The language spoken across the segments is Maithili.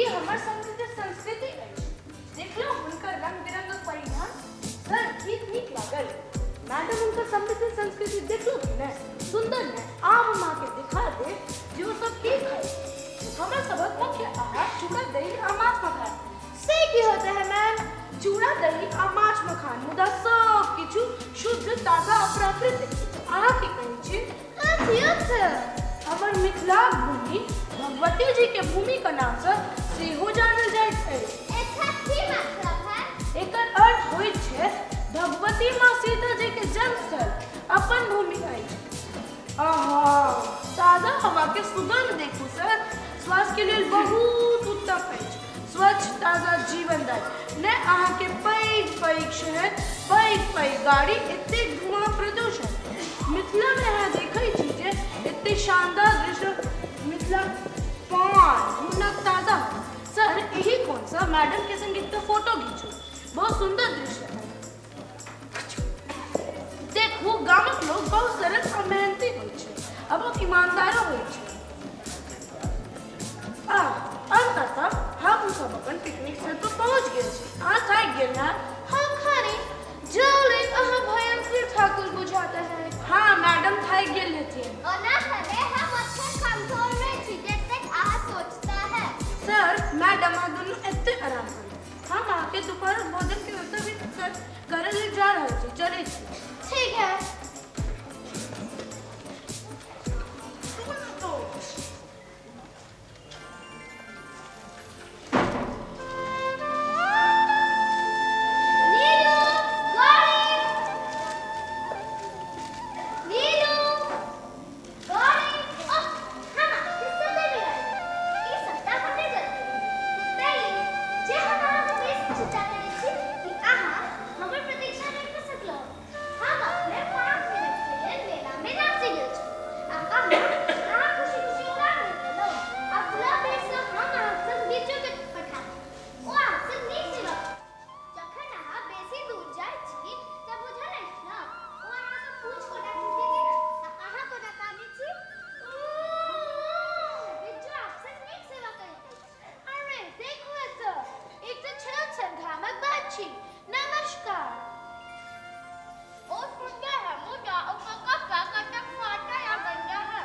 ई हमर समृद्ध संस्कृति अछि। देखलहुँ हुनकर रंग-बिरंगक परिधान? सर, गीत नीक लागल? मैडम हुनकर समृद्ध संस्कृति देखलहुँ कि नहि? सुन्दर ने? आब हम अहाँके देखा देब जे ओ सब की खाइत छै। हमर सभक मुख्य आहार चूड़ा दही आ माछ मखान। से की होता है मैम? चूड़ा दही आ माछ मखान मुदा सब किछु शुद्ध ताजा आ प्राकृतिक। अहाँ की कहै छी? अथी अच्छा। हमर मिथिलाक भूमि भगवती जी के भूमि के नाम सँ सेहो जानल जाइत अछि। एकर की मतलब है? एकर अर्थ होइत छै भगवती माँ सीता जी के जन्मस्थल अपन भूमि अछि। आहा, ताजा हवा के सुगंध देखू सर, स्वास्थ्य के लेल बहुत उत्तम अछि। स्वच्छ ताजा जीवनदायी ने अहाँके पैघ पैघ शहर पैघ पैघ गाड़ी एतेक धुआं प्रदूषण मिथिलामे अहाँ देखै छी जे एतेक शानदार दृश्य मिथिला पान हुनक ताजा सर एही कोनसँ मैडमके संग एकटा फोटो घीचू बहुत सुन्दर दृश्य है देखू गामक लोक बहुत सरल आ मेहनती होइ छै आ बहुत ईमानदारो होइ छै आ अंततः हम सब अपन पिकनिक स्थल पर पहुँच गेल छी। अहाँ थाकि गेल हैब? हाँ खाने जल्दी अहाँ भयंकर ठाकुर बुझाता है। हाँ मैडम थाकि गेल हेथिन। ओना हरे हम ओतेक कमजोर नहि छी जतेक अहाँ सोचता है। सर मैडम अहाँ दुनू एते आराम करू। हम अहाँके दुपहरक भोजन के व्यवस्था भी करय लेल जा रहल छी। चलै छी। ठीक है। नीलू गौरी नीलू गौरी ओह हम आपके सुते भी आए ई सबटा हमरे गलती ताहि जे हम अहाँके बेसी चिंता करै छी कि अहाँ हमर प्रतीक्षा नहि कऽ सकलहुँ हम अपने 5 मिनट के लेल मेला में नाचे गेल छी आ अहाँ अहाँ खुशी खुशी उड़ान भरि लेलहुँ। अगिला बेर सँ हम अहाँक संग बिज्जू के पठायब। ओ अहाँक संग नीक सेवा करत। जखन अहाँ बेसी दूर जाइत छी तऽ बुझल अछि ने, ओ अहाँक पूँछ कोना खींचि देत आ अहाँ कोना कानैत छी। बिज्जू अहाँक संग नीक सेवा करैत अछि। अरे देखू एतऽ एकटा छोट सन घामक बाछी। नमस्कार। ओ सुंदर है मुदा ओकर कपड़ा कतेक फाटल आ गंदा है।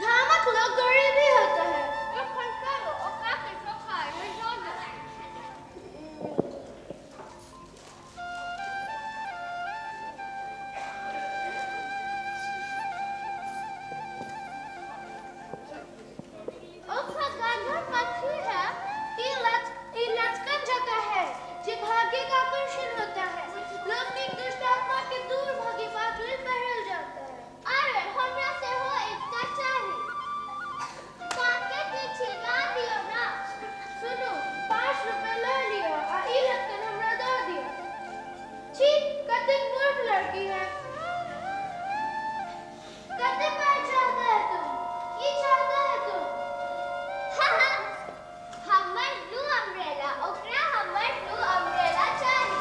घामक लोग गरीब ही होता है। एखन करो ओकरा किछो खाय लेल दऽ दे। ओकर गंधर पक्षी है। ई लच ई लचकन जगह है जे भाग्य का आकर्षण होता है। लोक एक दुष्ट आत्मा के दूर भगेबाक लेल पहिरल जाता है। अरे हमरा सेहो एकटा चाही। ताके की छी दऽ दियौ ना। सुनू 5 रुपए लऽ लिअ आ ई लटकन हमरा दऽ दिअ। छी कतेक मूर्ख लड़की है। कते पाइ चाहता है तुम? की चाहता है तुम? हमर ब्लू अम्ब्रेला ओकरा हमर ब्लू अम्ब्रेला चाही।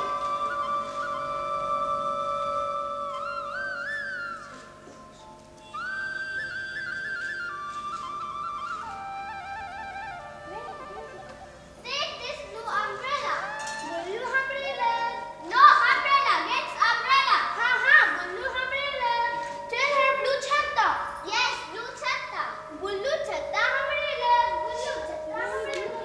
Take this blue umbrella. Gullu हमरे लग। No umbrella, gets umbrella. हाँ हाँ गुल्लू हमरे लग। Tell her blue छत्ता। Yes, blue छत्ता. गुल्लू छत्ता हमरे लग। गुल्लू छत्ता हमरे लग।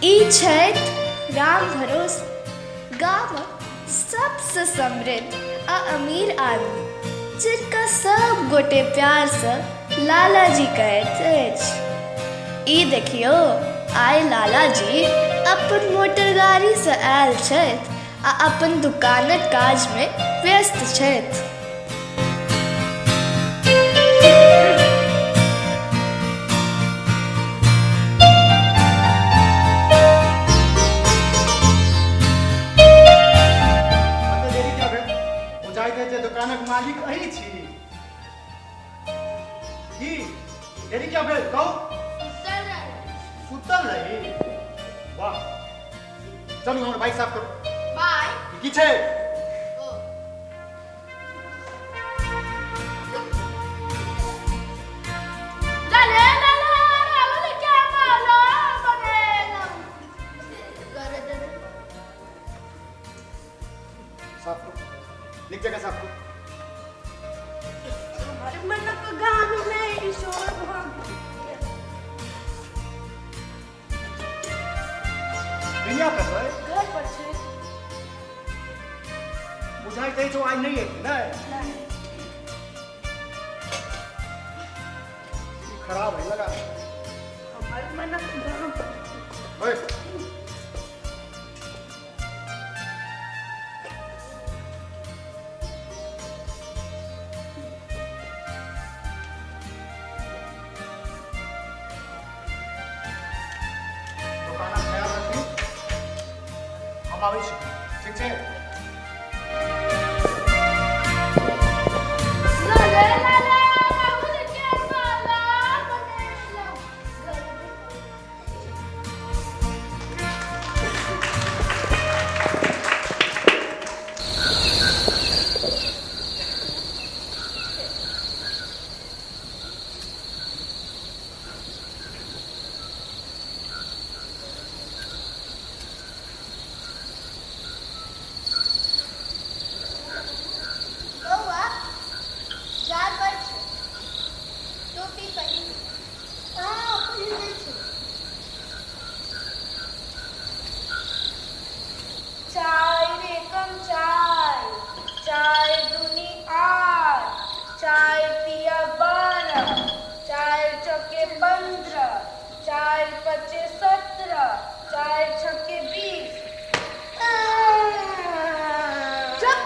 ई छथि राम भरोस गामक सबसँ समृद्ध आ अमीर आदमी जिनका सब गोटे प्यारसँ लालाजी कहैत अछि। ई देखियौ आइ लालाजी अपन मोटर गाड़ीसँ आयल छथि आ अपन दुकानक काजमे व्यस्त छथि। कते देरी क्या भेल? बुझाइत है जे दुकानक मालिक अहीं छी। की देरी क्या भेल कहू? सुतल रही। वाह, चलू हमर बाइक साफ करू। बाय। ई की छै? लाले लाले राहुल के माला बनेलहुँ। साफ करू, नीक जगह साफ करू। हमर मनक गान मे ईश्वर भऽ गेल। बिनिया कतऽ? घर पर छै। बुझाइत अछि ओ आइ नहि एतै। नहि, ई खराब है लगा। हमर मनक गान। ओए, दोकानक ख्याल रखी, हम आबै छी, ठीक छै? लाले लाले राहुल के माला बनेलहुँ। बौआ, जानवर छै, टोपी पहिर। हँ, पहिरने छी। चारि एकम चारि, चारि दूनी आठ, चारि तिया 12, चारि चौके 15, चारि पचे 17, चारि छक्के 20। चुप!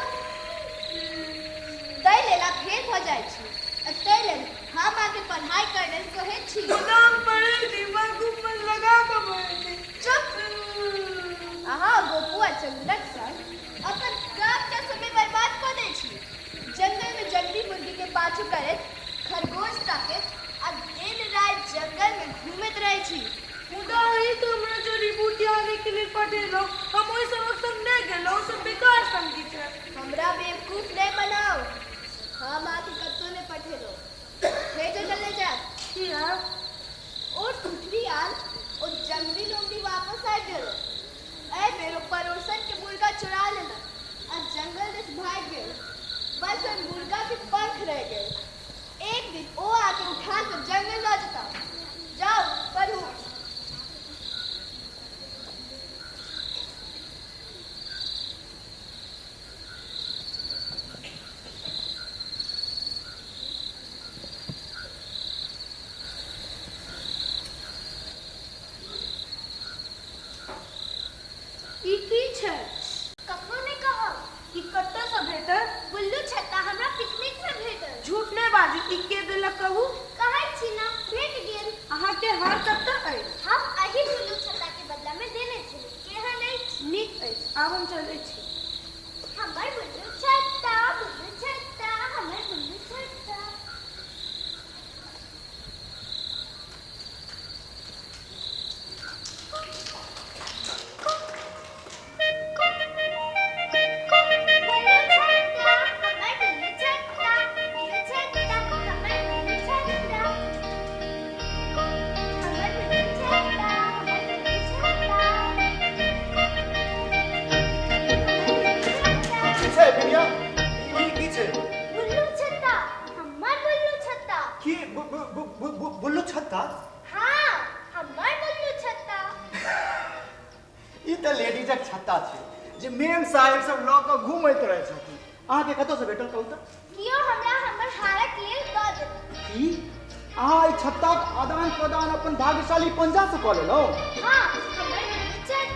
ताहि लेल आब फेल भऽ जाइ छी आ ताहि लेल हम अहाँके पढ़ाइ करै लेल कहैत छी। गोदाम पढ़ै दिमाग ऊपर लगा कऽ पढ़ै। चुप! अहाँ गोपू आ चंदनक संग अपन सबटा समय बर्बाद कऽ दै छी। जंगलमे जंगली मुर्गीके पाछू करैत, खरगोश ताकैत आ दिन राति जंगलमे घूमैत रहै छी। मुदा अहीं तऽ हमरा जड़ी बूटी आनै के लेल पठेलहुँ। हम ओहि सबक संग नहि गेलहुँ, ओ सब बेकार संगी छै। हमरा बेवकूफ नहि बनाउ। हम अहाँके कतहु नहि पठेलहुँ। फेर जंगल नहि जायब। किया? ओ सुथरी आयल, ओ जंगली लोमड़ी वापस आबि गेल। एहि बेर ओ पड़ोसन के मुर्गा चुरा लेलक आ जंगल दिस भागि गेल। बस ओहि मुर्गा के पंख रहि गेल। एक दिन ओ आके उठा कऽ जंगल लऽ जेता। जाउ, पढ़ू। ई की छै? कखनो नहि कहब। ई कतऽसँ भेटल? बुल्लू छत्ता हमरा पिकनिक मे भेटल। झूठ नहि बाजू, ई के देलक कहू? कहै छी ने, भेट गेल। अहाँके हार कतऽ अछि? हम एहि बुल्लू छत्ता के बदला मे देने छली। केहन अछि? नीक अछि, आब हम चलै छी। हमर बुल्लू छत्ता, बुल्लू छत्ता, हमर बुल्लू छत्ता। बुल्लू छत्ता, हमर बुल्लू छत्ता, बुल्लू छत्ता, हमर बुल्लू छत्ता। हमर बुल्लू छत्ता, हमर बुल्लू छत्ता। की छै बिनिया? ई की छै? बुल्लू छत्ता, हमर बुल्लू छत्ता। की बु- बु- बु- बु- बु- बुल्लू छत्ता? हाँ, हमर बुल्लू छत्ता। ई तऽ लेडीजक छत्ता छै जे मेम साहेब सब लऽ कऽ घूमैत रहै छथिन। अहाँके कतऽसँ भेटल कहू तऽ? कियो हमरा हमर हारक लेल दऽ देलक। की अहाँ एहि छत्ताक आदान प्रदान अपन भाग्यशाली पंजासँ कऽ लेलहुँ? हाँ, हमर बुल्लू छत्ता।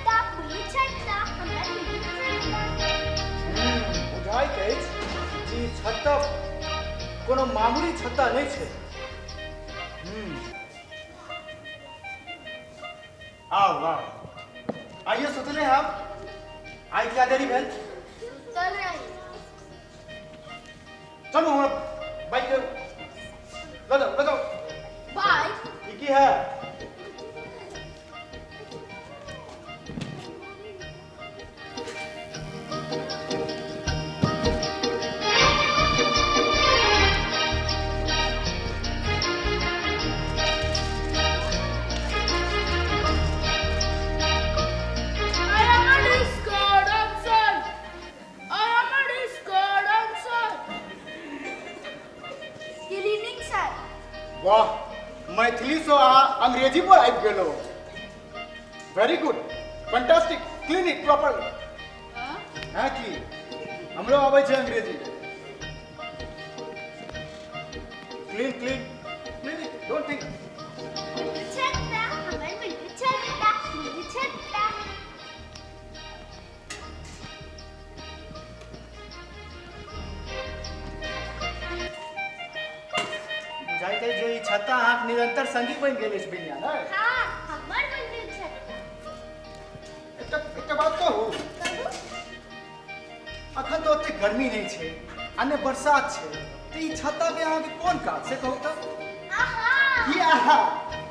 बुझाइत अछि जे ई छत्ता कोनो मामूली छत्ता नहि छै। आउ आउ, आइयो सुतले हम। आइ किया देरी भेल? सुतल रही। चलू हमरा बाइक के लऽ जाउ, लऽ जाउ। बाइक? ई की है? I am a disco dancer. I am a disco dancer. Good evening, sir. वाह, मैथिलीसँ अहाँ अंग्रेजी पर आबि गेलहुँ। Very good, fantastic, clean it proper. हँ की हमरो आबै छै अंग्रेजी। Clean clean clean it, don't think. मिट्टू छत्ता, हमर मिट्टू छत्ता, मिट्टू छत्ता। बुझाइत अछि जे ई छत्ता अहाँक निरंतर संगी बनि गेल अछि बिनिया, नहि? हाँ, हमर मिट्टू छत्ता। एकटा एकटा बात कहू? कहू। अखन तऽ ओतेक गर्मी नहि छै आ ने बरसात छै, तऽ ई छत्ताके अहाँके कोन काज से कहू तऽ? आहा! की आहा?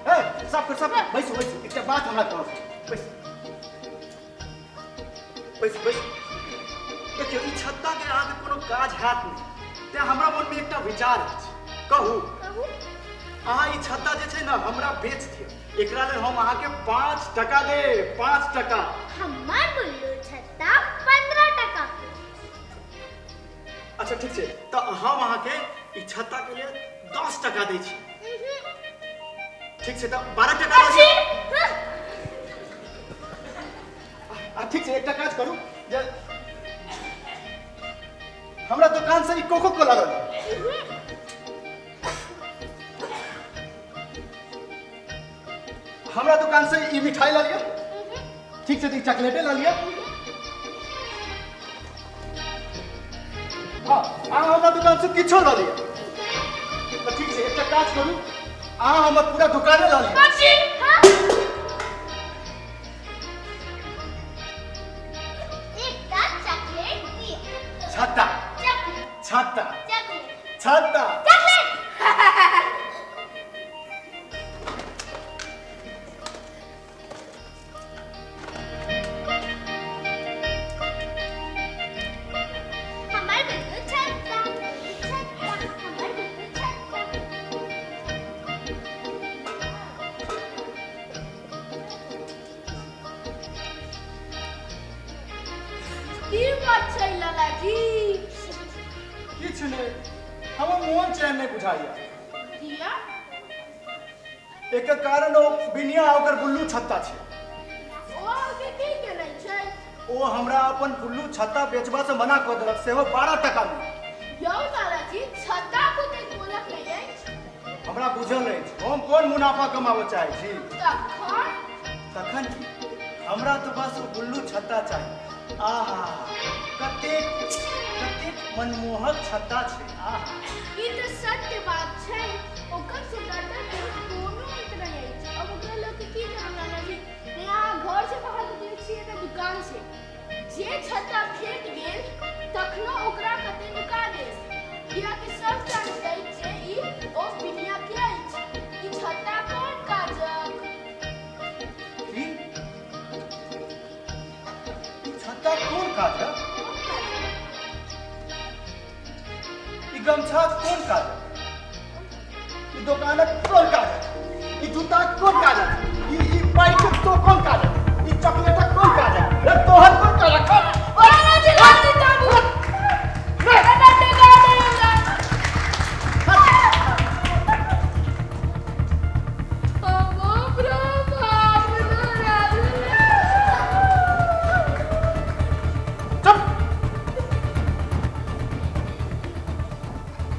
हे, साफ कर, साफ कर। बैसू बैसू, एकटा बात हमरा कहू। बैसू बैसू बैसू। देखियौ, ई छत्ताके अहाँके कोनो काज हैत नहि, तेँ हमरा मोनमे एकटा विचार अछि। कहू? कहू। अहाँ ई छत्ता जे छै ने हमरा बेच दिअ, एकरा लेल हम अहाँके 5 टका देब, 5 टका। हमर बुल्लू छत्ता 15 टका के। अच्छा ठीक छै, तऽ हम अहाँके ई छत्ताके लेल 10 टका दै छी। ठीक छै, तऽ 12 टका लऽ लिअ। आ ठीक छै, एकटा काज करू जे हमरा दोकान से ई कोको कोला लऽ लिअ। हमरा दोकान से ई मिठाई लऽ लिअ। ठीक छै, तऽ ई चॉकलेटे लऽ लिअ। हँ, अहाँ हमरा दोकान से किछो लऽ लिअ। तऽ ठीक छै, एकटा काज करू, अहाँ हमर पूरा दोकाने लऽ लिअ। एकटा चॉकलेट दिअ। छत्ता। चॉकलेट। छत्ता। चॉकलेट। छत्ता। चॉकलेट। हमर बिल्लू छत्ता, बिल्लू छत्ता, हमर बिल्लू छत्ता। की बात छै लालाजी? किछु नहि, हमर मोन चैन नहि बुझाइया। किया? एकर कारण ओ बिनिया आ ओकर बुल्लू छत्ता छै। ओ अहाँके की केने छै? ओ हमरा अपन बुल्लू छत्ता बेचबा से मना कऽ देलक, सेहो 12 टका मे। यौ लालाजी, छत्ता कोते मोलक नहि अछि। हमरा बुझल अछि, हम कोन मुनाफा कमाबऽ चाहै छी। तखन? तखन की, हमरा तऽ बस ओ बुल्लू छत्ता चाही। आहा, कतेक कतेक मनमोहक छत्ता छै, आहा। ई तऽ सत्य बात छै, ओकर सुन्दरता के कोनो अंत नहि अछि। अब ओकरा लऽ के की करब लालाजी? ने अहाँ घर से बाहर निकलै छियै ने दुकान से। जे छत्ता भेट गेल तखनो ओकरा कतै नुका देब, कियाकि सब जानैत अछि जे ई ओ बिनिया के अछि। ई छत्ता कोन काजक? की? ई छत्ता कोन काजक? कोन काजक? ई गमछा कोन काजक? ई दोकानक कोन काजक? ई जूता कोन काजक? ई ई बाइकक तो कोन काजक? ई चॉकलेटक कोन काजक? रे तोहर कोन काजक? लालाजी, लालाजी, चाबू! एना टेका नहि हमरा। बाप रे बाप, चुप!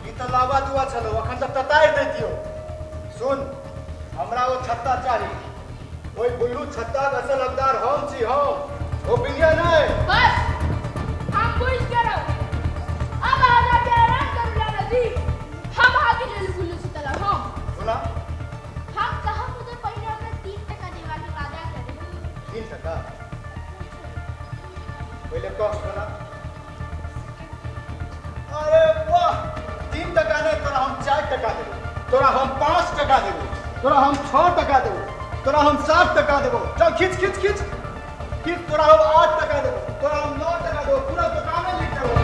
ई तऽ लावा दुआ छलो, अखन तऽ ततारि दैतियौ। सुन, हमरा ओ छत्ता चाही। ओहि बुल्लू छत्ताक असल हकदार हम छी, हम, ओ बिनिया नहि। बस, हम बुझि गेलहुँ। 3 टका। पहिले कह तोरा। अरे वाह, 3 टका नहि, तोरा हम 4 टका देबो, तोरा हम 5 टका देबो, तोरा हम 6 टका देबो, तोरा हम 7 टका देबो। चल, खींच खींच खींच खींच। तोरा हम 8 टका देबो, तोरा हम 9 टका देबो, पूरा दुकाने लिख देबो।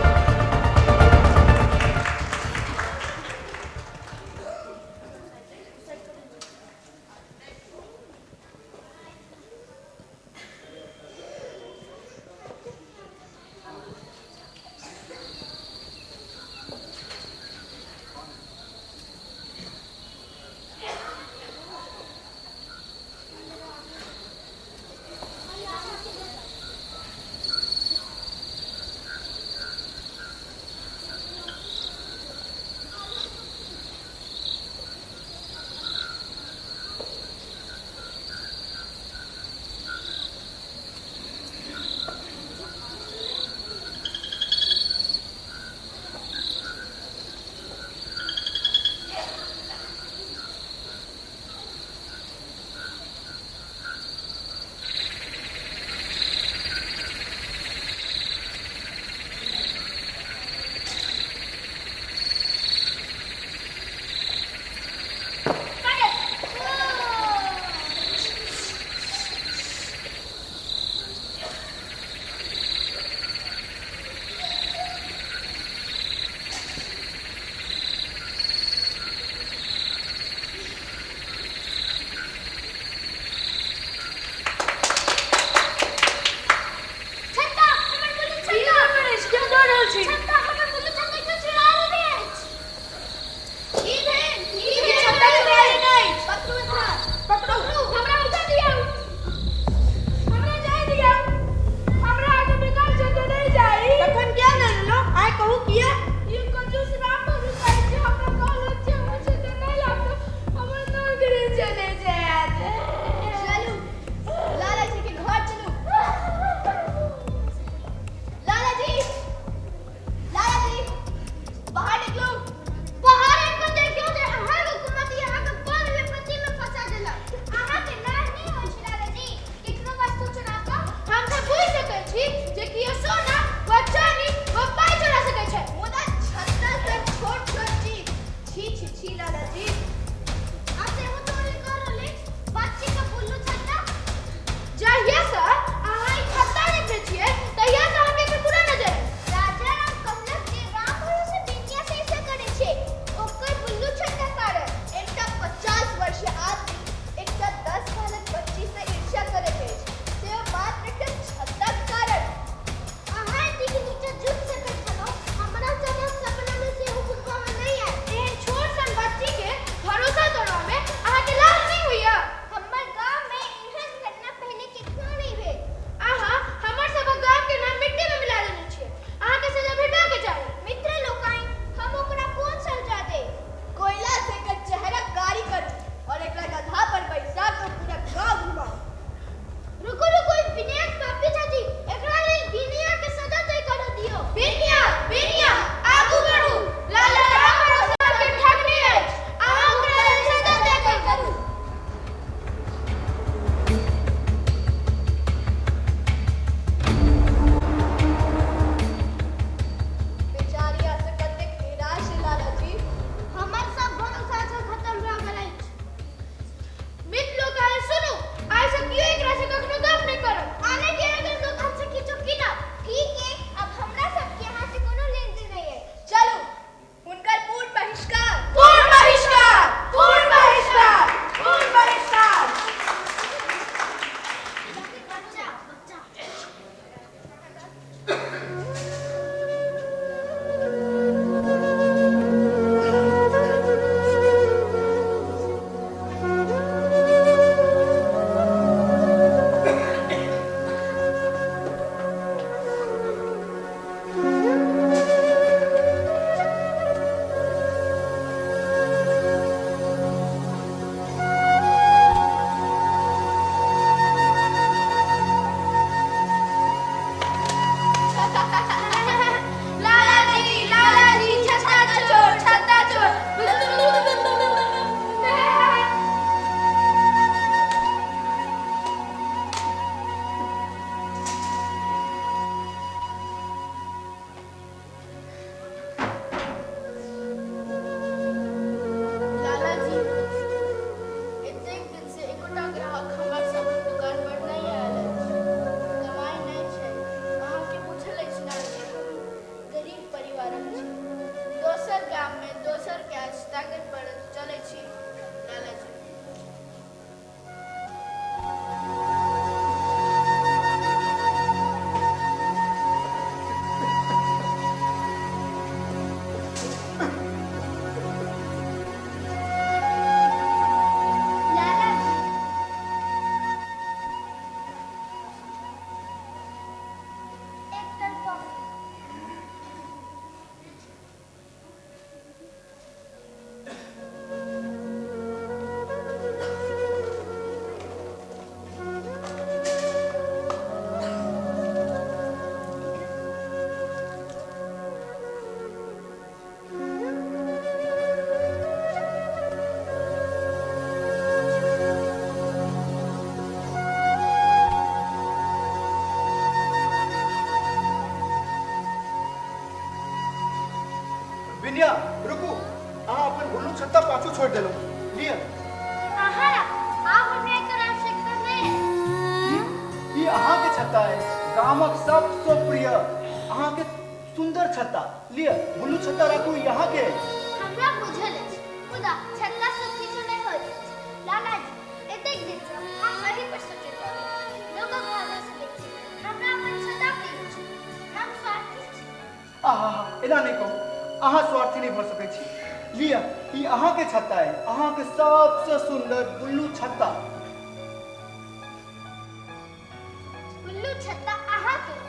छोड़ि देलहुँ। लिअ। अहाँ राखू, आब हमरा एकर आवश्यकता नहि अछि। ई अहाँके छत्ता अइ, गामक सबसँ प्रिय अहाँके सुन्दर छत्ता। लिअ, बुल्लू छत्ता राखू, ई अहाँके अइ। हमरा बुझल अछि, मुदा छत्ता सब किछु नहि होइत अछि। लालाजी, एतेक दिनसँ हम एहि पर सोचैत रहलहुँ। लोकक भावनासँ बेसी हमरा अपन छत्ता प्रिय अछि। हम स्वार्थी छी। आहा, एना नहि कहू, अहाँ स्वार्थी नहि भऽ सकैत छी। लिअ, ई अहाँके छत्ता अइ, अहाँके सबसँ सुन्दर बुल्लू छत्ता। बुल्लू छत्ता अहाँके।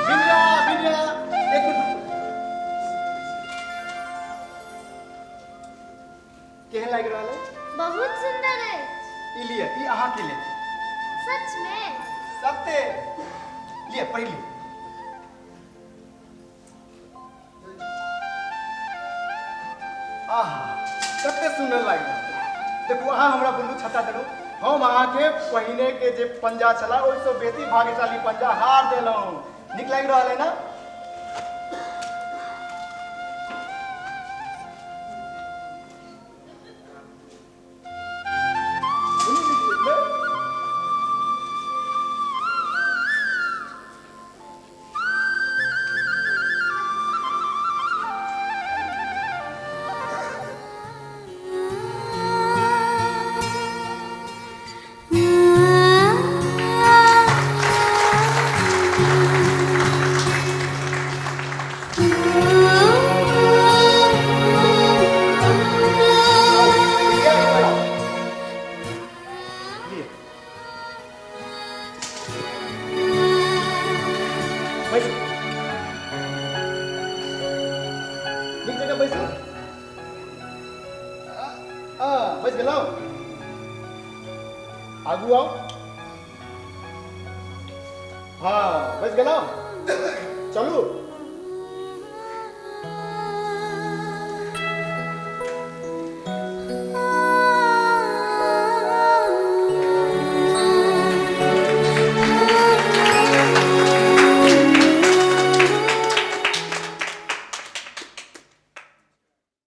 बिनिया, बिनिया, एक मिनट रुकू। केहन लागि रहल है? बहुत सुंदर अछि। ई लिअ, ई अहाँके लेल। सच में? सत्ते। लिअ, पढ़ि लिअ। आहा, कते सुन्दर लागि रहल। देखू, अहाँ हमरा बुल्लू छत्ता देलहुँ, हम अहाँके पहिने के जे पंजा छला ओहिसँ बेसी भाग्यशाली पंजा हार देलहुँ। नीक लागि रहल है ना? बैसू, नीक जगह बैसू। आ, बैस गेलहुँ? आगू आउ। हँ, बैस गेलहुँ? चलू।